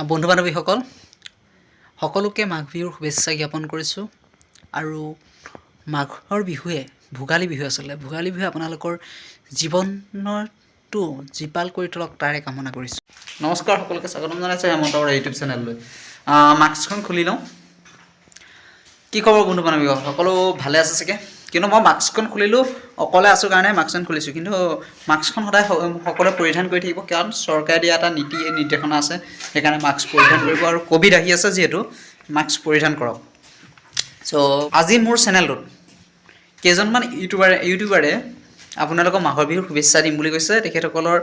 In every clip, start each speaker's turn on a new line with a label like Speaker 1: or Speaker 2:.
Speaker 1: বন্ধু বান্ধৱীসকল, সকলোকে মাঘ বিহুৰ শুভেচ্ছা জ্ঞাপন কৰিছোঁ আৰু মাঘৰ বিহুৱে, ভোগালী বিহু, আচলতে ভোগালী বিহুৱে আপোনালোকৰ জীৱনটো জীপাল কৰি তোলক, তাৰে কামনা কৰিছোঁ। নমস্কাৰ, সকলোকে স্বাগতম জনাইছোঁ হেমন্ত বৰা ইউটিউব চেনেললৈ। মাস্কখন খুলি লওঁ। কি খবৰ বন্ধু বান্ধৱীসকল? সকলো ভালে আছে চাগে। কিন্তু মই মাস্কখন খুলিলোঁ, অকলে আছোঁ কাৰণে মাস্কখন খুলিছোঁ। কিন্তু মাস্কখন সদায় সকলোৱে পৰিধান কৰি থাকিব, কাৰণ চৰকাৰে দিয়া এটা নীতি নিৰ্দেশনা আছে। সেইকাৰণে মাস্ক পৰিধান কৰিব আৰু ক'ভিড আহি আছে যিহেতু, মাস্ক পৰিধান কৰক। চ' আজি মোৰ চেনেলটোত কেইজনমান ইউটিউবাৰে আপোনালোকক মাঘৰ বিহুৰ শুভেচ্ছা দিম বুলি কৈছে। তেখেতসকলৰ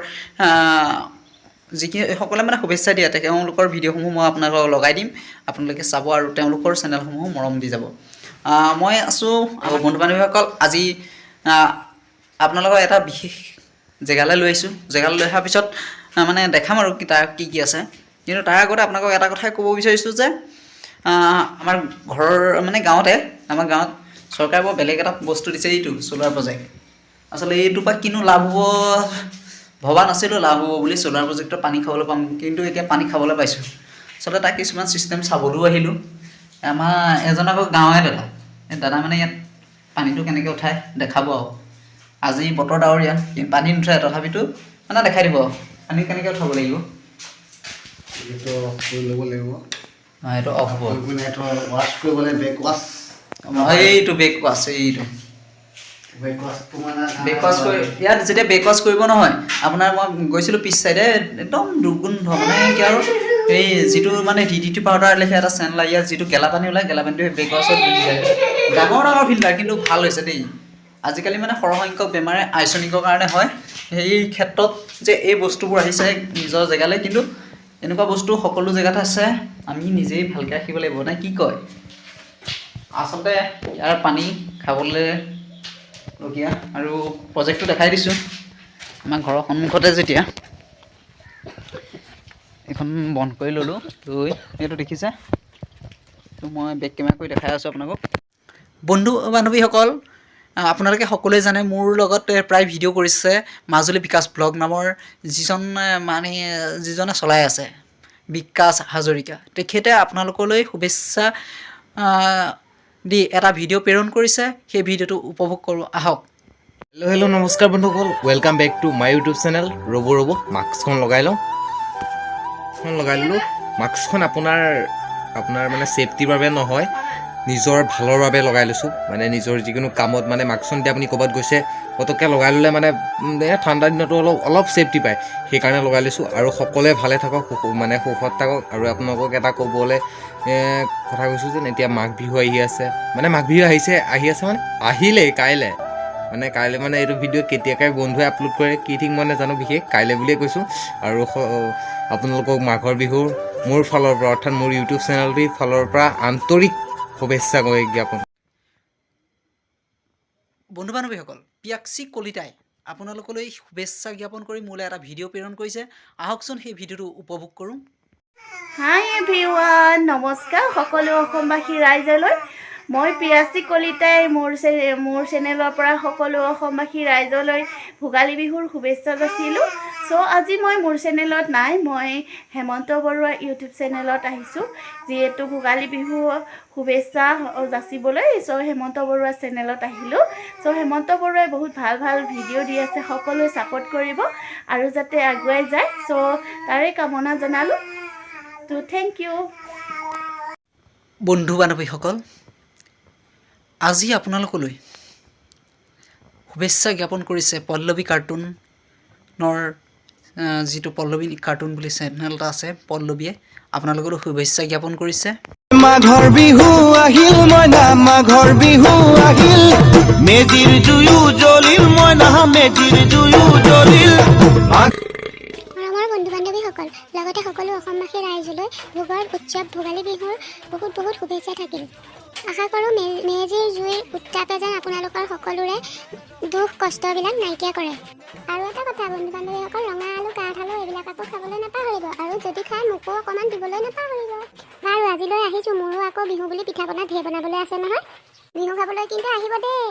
Speaker 1: যিসকলে মানে শুভেচ্ছা দিয়ে, তেওঁলোকৰ ভিডিঅ'সমূহ মই আপোনালোকক লগাই দিম। আপোনালোকে চাব আৰু তেওঁলোকৰ চেনেলসমূহো মৰম দি যাব। মই আছোঁ আৰু বন্ধু বান্ধৱীসকল, আজি আপোনালোকক এটা বিশেষ জেগালৈ লৈ আহিছোঁ। জেগালৈ লৈ অহাৰ পিছত মানে দেখাম আৰু কি তাৰ কি কি আছে। কিন্তু তাৰ আগতে আপোনালোকক এটা কথাই ক'ব বিচাৰিছোঁ যে আমাৰ ঘৰৰ মানে গাঁৱতে, আমাৰ গাঁৱত চৰকাৰে বৰ বেলেগ এটা বস্তু দিছে, এইটো চ'লাৰ প্ৰজেক্ট। আচলতে এইটোৰ পৰা কিনো লাভ হ'ব, ভবা নাছিলোঁ লাভ হ'ব বুলি, চ'লাৰ প্ৰজেক্টৰ পানী খাবলৈ পাম। কিন্তু এতিয়া পানী খাবলৈ পাইছোঁ। আচলতে তাক কিছুমান ছিষ্টেম চাবলৈও আহিলোঁ। আমাৰ এজন আকৌ গাঁৱৰে দাদা, এই দাদা মানে ইয়াত পানীটো কেনেকৈ উঠায় দেখাব। আৰু আজি বতৰ ডাৱৰীয়া, কিন্তু পানী নুঠায়, তথাপিতো মানে দেখাই দিব আৰু পানী কেনেকৈ উঠাব লাগিব।
Speaker 2: এইটো অফ কৰি ল'ব লাগিব।
Speaker 1: অঁ, এইটো অফ হ'ব।
Speaker 2: কৰি পিনে এইটো ৱাছ কৰিব লাগিব, বেক ৱাছ।
Speaker 1: এইটো বেক ৱাছ, এইটো।
Speaker 2: বেক ৱাছটো মানে
Speaker 1: বেক ৱাছ কৰি ইয়াত যেতিয়া বেক ৱাছ কৰিব নহয় আপোনাৰ, মই গৈছিলোঁ পিছ চাইডে, একদম দুৰ্গন্ধ। মানে কি আৰু এই যিটো মানে ডিডিটি পাউডাৰ লেখীয়া এটা চেন লাগে, ইয়াত যিটো গেলা পানী ওলায়, গেলা পানীটো বেক ৱাছত গুচি যায়। ডাঙৰ ডাঙৰ ফিল্টাৰ, কিন্তু ভাল হৈছে দেই। আজিকালি মানে সৰহসংখ্যক বেমাৰে আৰ্চেনিকৰ কাৰণে হয়। সেই ক্ষেত্ৰত যে এই বস্তুবোৰ আহিছে নিজৰ জেগালৈ, কিন্তু এনেকুৱা বস্তু সকলো জেগাতে আছে, আমি নিজেই ভালকৈ ৰাখিব লাগিব, নে কি কয়? আচলতে ইয়াৰ পানী খাবলৈ লগীয়া। আৰু প্ৰজেক্টটো দেখাই দিছোঁ, আমাৰ ঘৰৰ সন্মুখতে। যেতিয়া এইখন বন্ধ কৰি ল'লোঁ, লৈ এইটো দেখিছে। তো মই বেক কেমেৰা কৰি দেখাই আছোঁ আপোনালোকক। বন্ধু বান্ধৱীসকল, আপোনালোকে সকলোৱে জানে, মোৰ লগত প্ৰায় ভিডিঅ' কৰিছে মাজুলী বিকাশ ব্লগ নামৰ যিজন মানে যিজনে চলাই আছে, বিকাশ হাজৰিকা, তেখেতে আপোনালোকলৈ শুভেচ্ছা দি এটা ভিডিঅ' প্ৰেৰণ কৰিছে। সেই ভিডিঅ'টো উপভোগ কৰোঁ আহক।
Speaker 3: হেল্ল' হেল্ল', নমস্কাৰ বন্ধুসকল, welcome back to my YouTube channel. ৰ'ব ৰ'ব, মাস্কখন লগাই লওঁ। মাস্কখন লগাই ল'লোঁ। মাস্কখন আপোনাৰ আপোনাৰ মানে ছেফটিৰ বাবে নহয়, নিজৰ ভালৰ বাবে লগাই লৈছোঁ। মানে নিজৰ যিকোনো কামত মানে মাস্কখন এতিয়া আপুনি ক'ৰবাত গৈছে, পটককৈ লগাই ল'লে মানে এই ঠাণ্ডা দিনতো অলপ অলপ ছেফটি পায়, সেইকাৰণে লগাই লৈছোঁ। আৰু সকলোৱে ভালে থাকক, সুখ মানে সুখত থাকক। আৰু আপোনালোকক এটা ক'বলৈ কথা কৈছোঁ যেন এতিয়া মাঘ বিহু আহি আছে, মানে মাঘ বিহু আহিছে, আহি আছে, মানে আহিলেই কাইলৈ, মানে কাইলৈ, মানে এইটো ভিডিঅ' কেতিয়াকৈ বন্ধুৱে আপলোড কৰে কি ঠিক মই নাজানো বিশেষ, কাইলৈ বুলিয়ে কৈছোঁ। আৰু আপোনালোকক মাঘৰ বিহুৰ মোৰ ফালৰ পৰা, অৰ্থাৎ মোৰ ইউটিউব চেনেলটিৰ ফালৰ পৰা আন্তৰিক শুভেচ্ছা জ্ঞাপন
Speaker 1: বন্ধু বান্ধৱীসকল, পিয়াক্ষী কলিতাই আপোনালোকলৈ শুভেচ্ছা জ্ঞাপন কৰি মোলৈ এটা ভিডিঅ' প্ৰেৰণ কৰিছে। আহকচোন, সেই ভিডিঅ'টো উপভোগ কৰোঁ।
Speaker 4: হাই এভৰিৱান, নমস্কাৰ সকলো অসমবাসী ৰাইজলৈ। মই পিয়াচী কলিতাই মোৰ চেনেলৰ পৰা সকলো অসমবাসী ৰাইজলৈ ভোগালী বিহুৰ শুভেচ্ছা যাচিলোঁ। চ' আজি মই মোৰ চেনেলত নাই, মই হেমন্ত বৰুৱা ইউটিউব চেনেলত আহিছোঁ, যিহেতু ভোগালী বিহু শুভেচ্ছা যাচিবলৈ। চ' হেমন্ত বৰুৱা চেনেলত আহিলোঁ। চ' হেমন্ত বৰুৱাই বহুত ভাল ভাল ভিডিঅ' দি আছে। সকলোৱে ছাপোৰ্ট কৰিব আৰু যাতে আগুৱাই যায়, চ' তাৰে কামনা জনালোঁ। ত' thank U.
Speaker 1: বন্ধু বান্ধৱীসকল, আজি আপোনালোকলৈ শুভেচ্ছা জ্ঞাপন কৰিছে পল্লৱী কাৰ্টুনৰ যিটো পল্লৱী কাৰ্টুন বুলি চেনেল এটা আছে, পল্লৱীয়ে আপোনালোকলৈ শুভেচ্ছা জ্ঞাপন কৰিছে।
Speaker 5: মাঘৰ বিহু আহিল মইনা, মাঘৰ বিহু আহিল। মেজিৰ জুয়ো জ্বলিল মইনা, মেজিৰ জুয়ো জ্বলিল।
Speaker 6: মৰমৰ বন্ধু বান্ধৱীসকল, লগতে সকলো অসমবাসী ৰাইজলৈ ভোগৰ উৎসৱ ভোগালী বিহুৰ বহুত বহুত শুভেচ্ছা থাকিল। আশা কৰোঁ মেজিৰ জুইৰ উত্তাপে যেন আপোনালোকৰ সকলোৰে দুখ কষ্টবিলাক নাইকিয়া কৰে। আৰু এটা কথা বন্ধু বান্ধৱীসকল, ৰঙা আলু, কাঠ আলু এইবিলাক আকৌ খাবলৈ নাপাহৰিব আৰু যদি খায় মোকো অকণমান দিবলৈ নাপাহৰিব। বাৰু, আজিলৈ আহিছোঁ। মোৰো আকৌ বিহু বুলি পিঠা পনা ঢেৰ বনাবলৈ আছে নহয়। বিহু খাবলৈ কিন্তু আহিব দেই।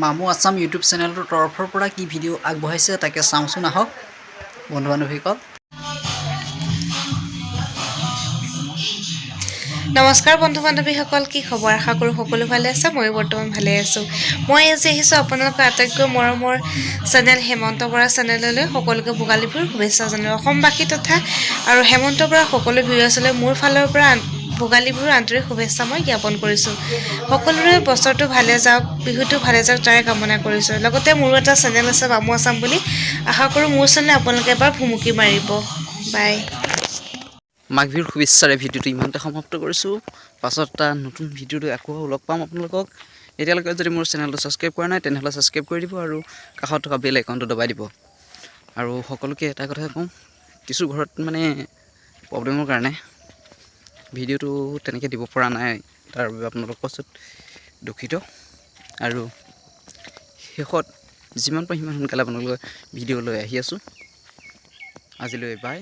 Speaker 1: মামু আছাম ইউটিউব চেনেলটোৰ তৰফৰ পৰা কি ভিডিঅ' আগবঢ়াইছে, তাকে চাওঁচোন আহক বন্ধু বান্ধৱীসকল।
Speaker 7: নমস্কাৰ বন্ধু বান্ধৱীসকল, কি খবৰ? আশা কৰোঁ সকলো ভালে আছে। ময়ো বৰ্তমান ভালে আছোঁ। মই আজি আহিছোঁ আপোনালোকৰ আটাইতকৈ মৰমৰ চেনেল হেমন্ত বৰা চেনেললৈ। সকলোকে ভোগালী বিহুৰ শুভেচ্ছা জনালোঁ। অসমবাসী তথা আৰু হেমন্ত বৰা সকলো ভিউৱাৰ্ছলৈ মোৰ ফালৰ পৰা ভোগালী বিহুৰ আন্তৰিক শুভেচ্ছা মই জ্ঞাপন কৰিছোঁ। সকলোৰে বছৰটো ভালে যাওক, বিহুটো ভালে যাওক, তাৰে কামনা কৰিছোঁ। লগতে মোৰো এটা চেনেল আছে বামু আছাম বুলি। আশা কৰোঁ মোৰ চেনেল আপোনালোকে এবাৰ ভুমুকি মাৰিব। বাই।
Speaker 1: মাঘ বিহুৰ শুভেচ্ছাৰে ভিডিঅ'টো ইমানতে সমাপ্ত কৰিছোঁ। পাছত এটা নতুন ভিডিঅ'টো আকৌ লগ পাম আপোনালোকক। এতিয়ালৈকে যদি মোৰ চেনেলটো ছাবস্ক্ৰাইব কৰা নাই, তেনেহ'লে ছাবস্ক্ৰাইব কৰি দিব আৰু কাষত থকা বেল আইকনটো দবাই দিব। আৰু সকলোকে এটা কথাই কওঁ, কিছু ঘৰত মানে প্ৰব্লেমৰ কাৰণে ভিডিঅ'টো তেনেকৈ দিব পৰা নাই, তাৰ বাবে আপোনালোকৰ ওচৰত দুখিত। আৰু শেষত যিমান পাৰোঁ সিমান সোনকালে আপোনালোকৰ ভিডিঅ' লৈ আহি আছোঁ। আজিলৈ বাই।